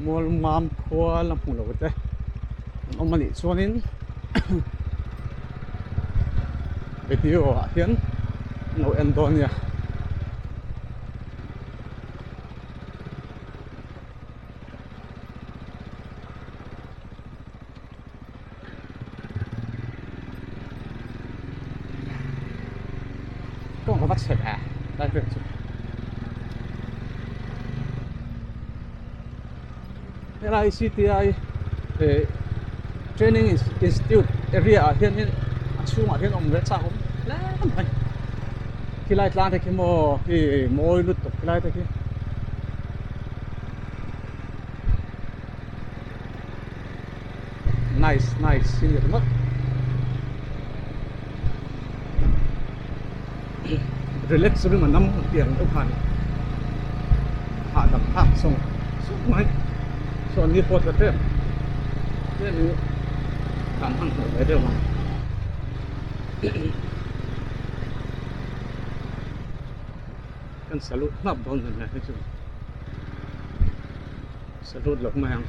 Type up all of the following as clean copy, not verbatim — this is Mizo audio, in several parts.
Mualmam khua la hmu lo te an awm a nih chuanin video ah hian an lo en dawn nia. Kawng ka va chhe ve lai vel chu helai C_T_I eh training institute area ah hianin a chhungah hian awm ve chak awm hle mai khilai tlang te khi maw khi mawi lutuk khilai te khi. Nice nice hi ni ringawt relax rim a nam tiang deuh khan hahdam thlak sawng sawng mai saw ni pawh tla tep tep in kan han hmuh ve deuh ang. Kan salute hnap dawn hman hle chu salute loh mai ang.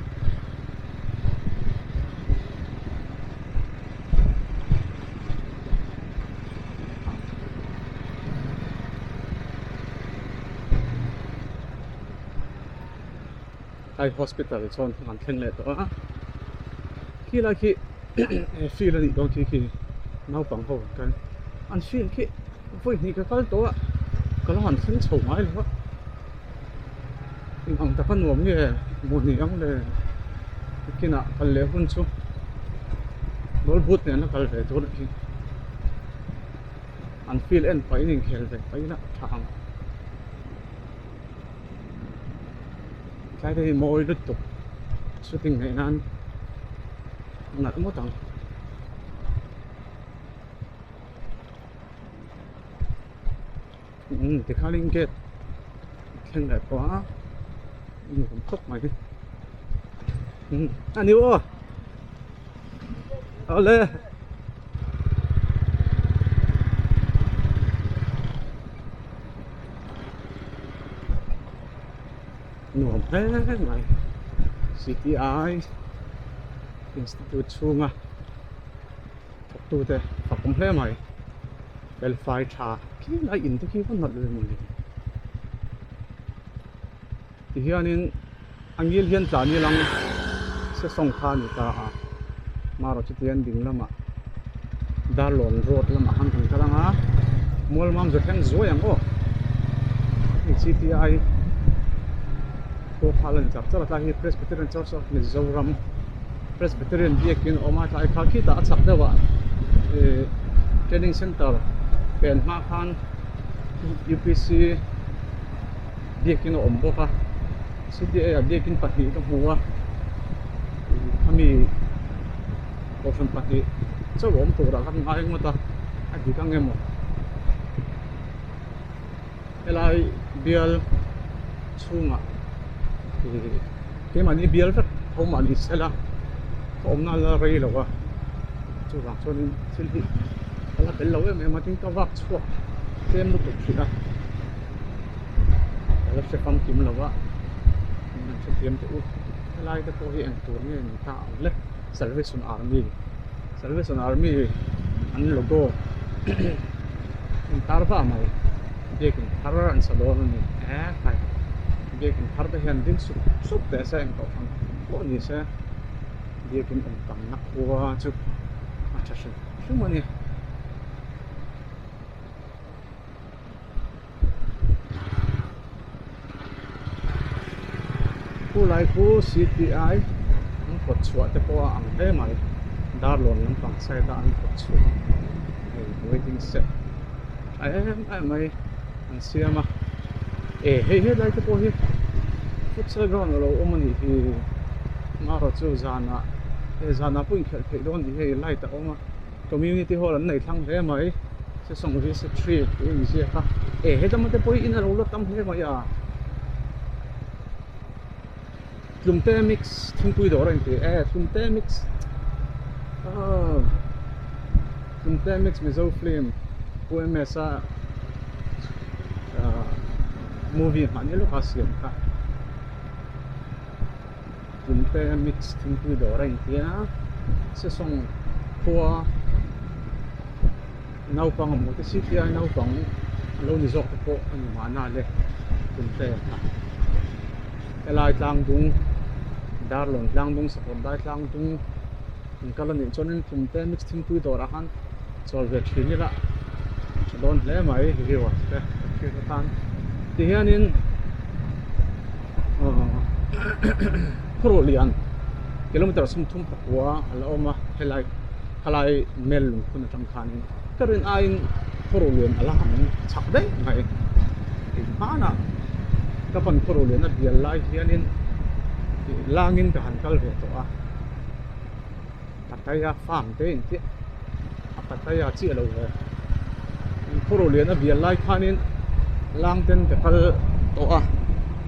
Thai hospital chuan an thleng leh tawh a khilai khi field a nih dawn khi khi naupang ho an kal an field khi vawi hnih ka kal tawh a ka la han thleng chho ngai lo a eng ang taka nuam nge hmuh ni ang le kinah kal leh hun chu ball boot nen a kal ve tur a ni an field en pahin inkhel ve pahin a tha ang. Tlai te hi mawi lutuk shooting neih nan nalh ngawt ang. Umm tikhanin gate thleng leh tawh a nuam khawp mai umm a ni aw awle. Nuam hle mai C_T_I institute chhunga thawktute fak awm hle mai felfai tha khi lai in te khi va nalh ve mawni tihianin a ngil hian tlan ilang se sawng kha a ni ta a marawh chu tihian ding lamah Darlawn road lamah khan kan kal ang a Mualmam zu thleng zuai ang aw hei C_T_I pawh kha a lan char char a tlai hi Presbyterian Church of Mizoram Presbyterian biakin a awm a tlai kha khitah a chhak deuhah ihh training center pen hma khan U_P_C biakin a awm bawk a C_T_A ah biakin pahnih ka hmu a khami kohhran pahnih chauh a awm turah khan ngai ngawt a a dik ang emaw helai bial chhungah ih keimahni bial vek ho mah ni sela ka awmna la rei lo a chuvang chuanin thil hi ka la tel lo em em a tin ka vak chhuak tlem lutuk hrih a ka la hre famkim lo a min hrethiam teh u helai te pawh hi eng tur nge ni ta ang le. Salvation Army Salvation Army an logo intar vah mai biakin thar an sa dawn a ni e khai biakin thar te hian ding sup sup teh se engtawh ang pawh ni se biakin awm tam na khua chu a tha hrim hrim a ni. Khulai khu C_T_I an kawt chhuah te pawh a ang hle mai Darlawn lampang side a an kawt chhuah hei waiting shed tha em em mai an siam a eh hei helai te pawh hi futsal ground alo awm a nih hi marawh chu zanah hei zanah pawh inkhelh theih dawn a ni hei light a awm a. Community hall an nei thlang hle mai sesawng hi secretary tih a inziak a eh hetlama te pawh hi in a lo la tam hle mai a tlumte mix thingpui dawr a inti eh tlumte mix aw tlumte mix mizo film pu ms a ah movie hmahni lawka siam kha. Tlumte mix thingpui dawr a intia Sesawng khua naupang a hmuh te si khi a naupang a lo ni zawk te pawh a ni mahna le Tlumte kha helai tlang dung Darlawn tlang dung Sakawr dai tlang dung an kal a nih chuanin Tlumte mix thingpui dawrah khan chawl ve thin ila tha dawn hle mai viewers te kan hriat atan tihianin ahh khawruh lian kilometer sawmthum pakua a la awm a helai khalai mel lungphun atang khanin ka rin aiin khawruh lian a la han chak daih mai hmanah ka pan khawruh lian a bial lai hianin langin ka han kal ve tawh a. Pattaya farm te in tih a Pattaya chiah lo ve khawro lian a bial lai khanin lang ten ka kal tawh a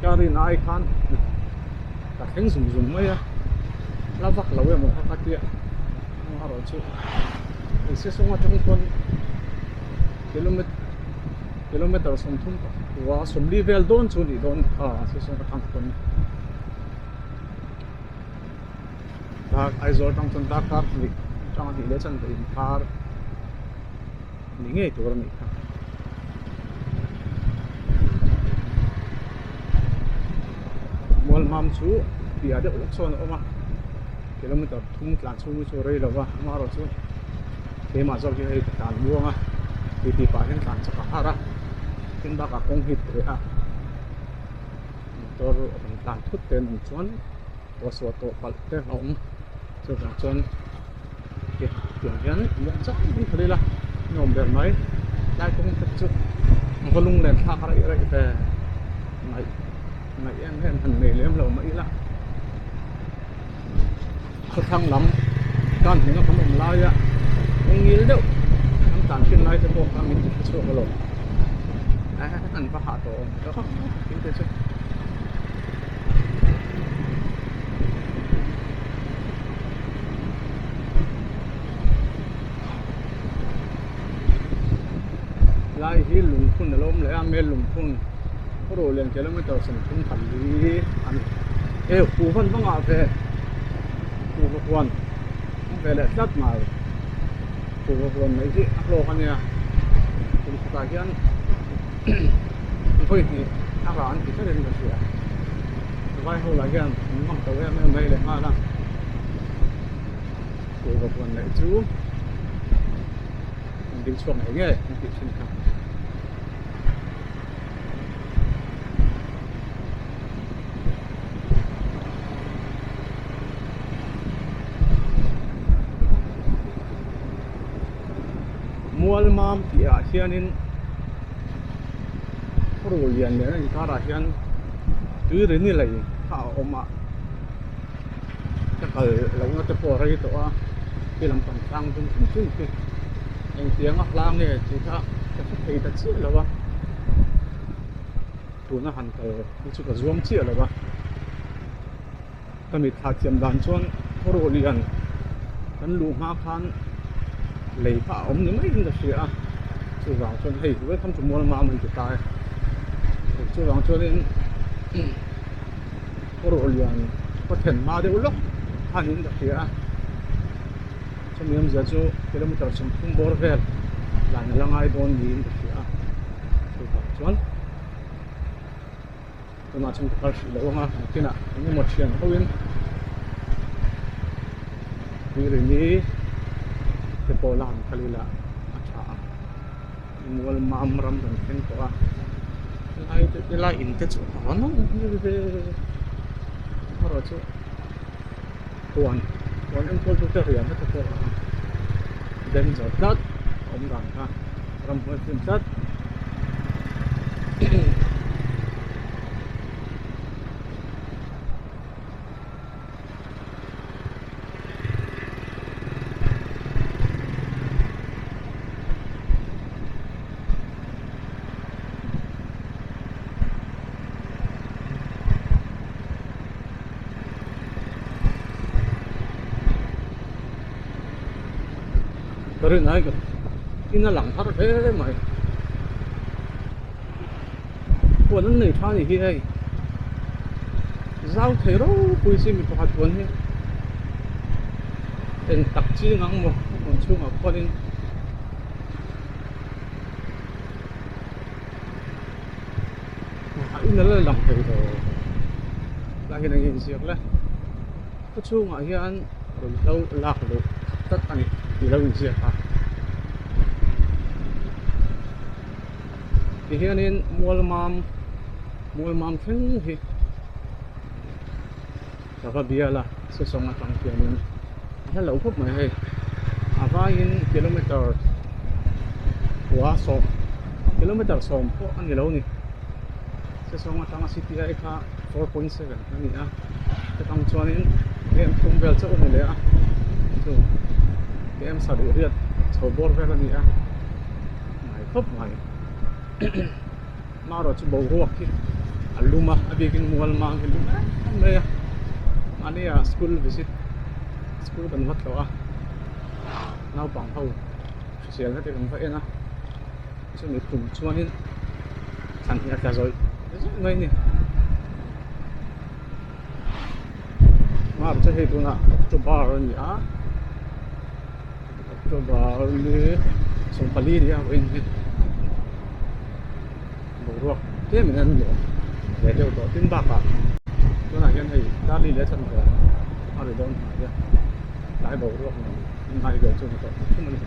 ka rin ai khan ka thleng zum zum mai a la vak lo emaw kha ka tia amaherawh chu hei sesawng atang chuan kilometer 30 pakua 40 vel dawn chu a nih dawn kha sesawng atang chuan. Dar Aizawl atang chuan darkar hnih atanga hnih leh chanve inkar ni ngei tur a nih kha. Mualmam chu piah deuh lawk sawn a awm a kilometer thum tlan chhung hi chu a rei lo va amaherawh chu keimah zawk hi hei ka tlan muang a titi pah hian tlan chak a har a tin bakah kawng hi teh a motor rawn tlan thut te an awm chuan. Tawhsuah tawh palh te a awm chuvang chuan tiang hian muang chang in khalh ila nuam ber mai tlai kawng te chu va lunglen thlak raih raih ve ngaih ngaih em em han nei lem lo mai ila khawthlang lam tan hming a kan awm laia kawng ngil deuh kan tlan thin lai te pawh kha min ti hre chhuak alawm an va hah tawh awm tawh te chu. Lai hi lungphun a lo awm leh a mel lungphun khaw lian kilometer 30 khat hi a ni e hu van vang ah ve hu va huan awm ve leh tlat mai hu va huan mai hi a hlawk a nia kum khatah hian vawi hnih a rah an ti tlat in ka hria vai ho lah hian an hmang tawh em em mai leh nghal a kuhva huan leh chu an ding chhuak ngei ngei an tih thin kha. Mualmam tih ah hianin khaw lian leh a inkarah hian tui ri ni lei kha a awm a ka kal lohna te pawh a rei tawh a khi lampang tlang dum hrim hrim khi engtiang a hla nge tih kha ka hre thei ta chiah lo a tuna han kal hi chu ka zuam chiah lo a. Ka mit thlah thiam dan chuan khaw lian kan luh hma khan lei kha a awm ni maiin ka hria a chuvang chuan hei welcome to Mualmam an ti ta e chuvang chuanin khaw lian khaw then hma deuh lawk khanin ka hria a chumi awmzia chu kilometer 30 bawr vel tlan a la ngai dawn niin ka hria a chuvang chuan. Tunah chuan ka kal hrih loh ang a, nakinah eng emaw thian hoin Tuirini te pawh la han kal ila a tha ang. Mual mam ram kan thleng tawh a, helai te helai in te chu a va nawm hmel ve erawh chu huan huan enkawl tu te riahna te pawh a danger tlat a awm dan kha ramhnuai film tlat. Ka rin ai ka in a lang har hle mai huan an nei tha a ni hi hei. Zau thei ropui chi mi pakhat huan hi eng tak ching ang maw a huan chhungah khuanin a in a la lang thei lo tlai hian eng nge inziak le khaw chhungah hian ruihhlo lak luh khat tlat a ni tih lo inziak a tihianin mualmam mualmam thleng hi ka va bial a sesawng atang hianin a hla lo khawp mai hei a vaiin kilometer kua sawm kilometer sawm pawh a ni lo ni sesawng atanga city ai kha 4.7 a ni a chutang chuanin km thum vel chauh a ni leh a chu km sarih riat chho bawr vel a ni a ngai khawp mai Marawh chu boruak hi a lum a, a bikin mual mang hi lum em em mai a, mahni ah school visit school kan va tlawh a, naupang ho hrisel na te kan va en a, chumi tum chuanin thlan hi a tla zawih zawih mai a ni. Marawh chu hei tunah October a ni a, October ni 14 ni a vawiin hi. Boruak tlem in an nuam ve deuh tawh tin bakah tunah hian hei Darli leh Chanve a ri dawn hnai a tlai boruak nuam in ngai vel chu ni tawh thum a ni.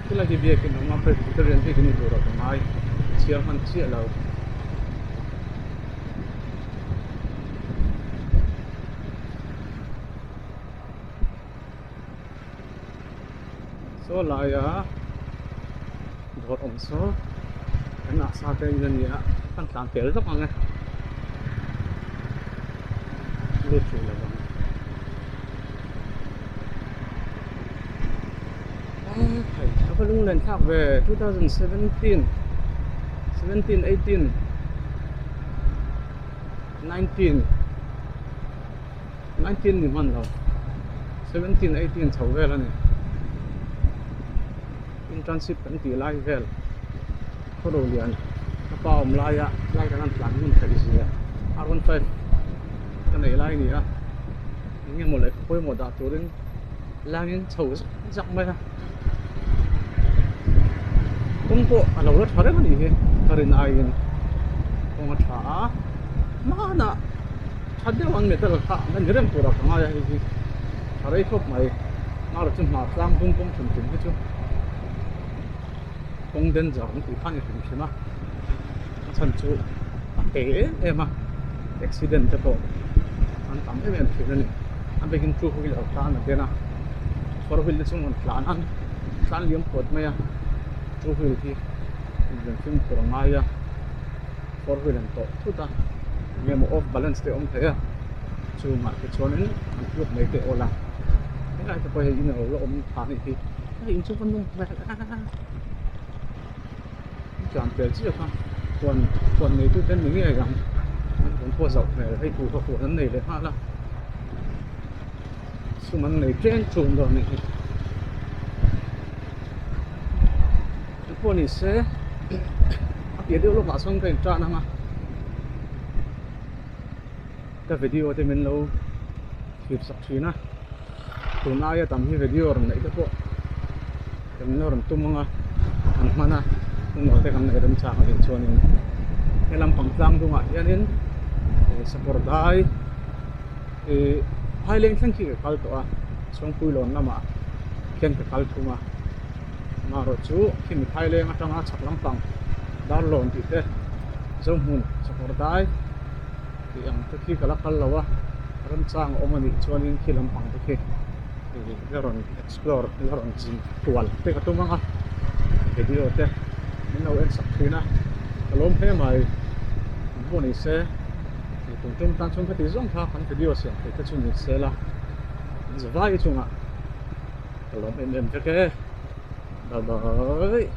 Khilai hi biakin awm a Presbyterian biakin ni tur a ka ngai chhiar hman chiah lo. Saw laia dawr awm saw kan ah sa te in a ni a kan tlan tel vak ang e lut hrih lo ang hei a va lunglen thlak ve 2017 17 18 19 19 ni hman lo 17 18 chho vel a ni internship kan tih lai vel khawro lian ka pa awm laia lai kan han tlan ngun theih zia R15 ka neih lai a ni a eng emaw lehkha pawimawh dah turin langin chho zak zak mai a kawng pawh a lo la tha reng a nih hi ka rin aiin kawng a tha a hmanah. Tha deuh an metal kha an ni reng turah ka ngai a hei hi tha rei khawp mai marawh chu hmar tlang bung kawng hrim hrim hi chu kawng danger an tih kha a ni hrim hrim a a chhan chu a pe em em a accident te pawh an tam em em thin a ni a bikin two wheeler tan a den a four wheel te chu an tlan an tlan liam puat mai a two wheel hi fimkhur a ngai a. Four wheel an tawh thut a eng emaw off balance te a awm thei a chungah te chuanin an tluk mai te awl a helai te pawh hei in alo la awm tha anih hi hei in chu va nung hmel a tlan pel chiah kha huan huan nei tu te an ni ngei ang an huan pawh a zauh hmel hei kuhva huan an nei leh nghal a sum an nei tlem tlum dawn anih hi engpawh ni se a piah deuh lawkah sawn ka intan ang a ka video te min lo thlir sak thin a tun aia tam hi video rawn neih te pawh kan lo rawn tum ang a kan hman a hun te kan nei remchang a nih chuanin helam pang tlang dungah hianin sakawr dai Ih phaileng thleng khi ka kal tawh a chhungpui lawn lamah khian ka kal thung a amaherawh chu khimi phaileng atanga chhak lampang darlawn tih te zohmun sakawr dai tih ang te khi ka la kal lo a remchang a awm a nih chuanin khi lampang te khi ih la rawn explore la rawn zin kual te ka tum ang a video te min lo en sak thin a ka lawm hle mai an pawh ni se. Tum tum tan chuan ka ti zawng kha kan video siam theih te chu ni se la zavai chungah ka lawm em em vek e bye bye.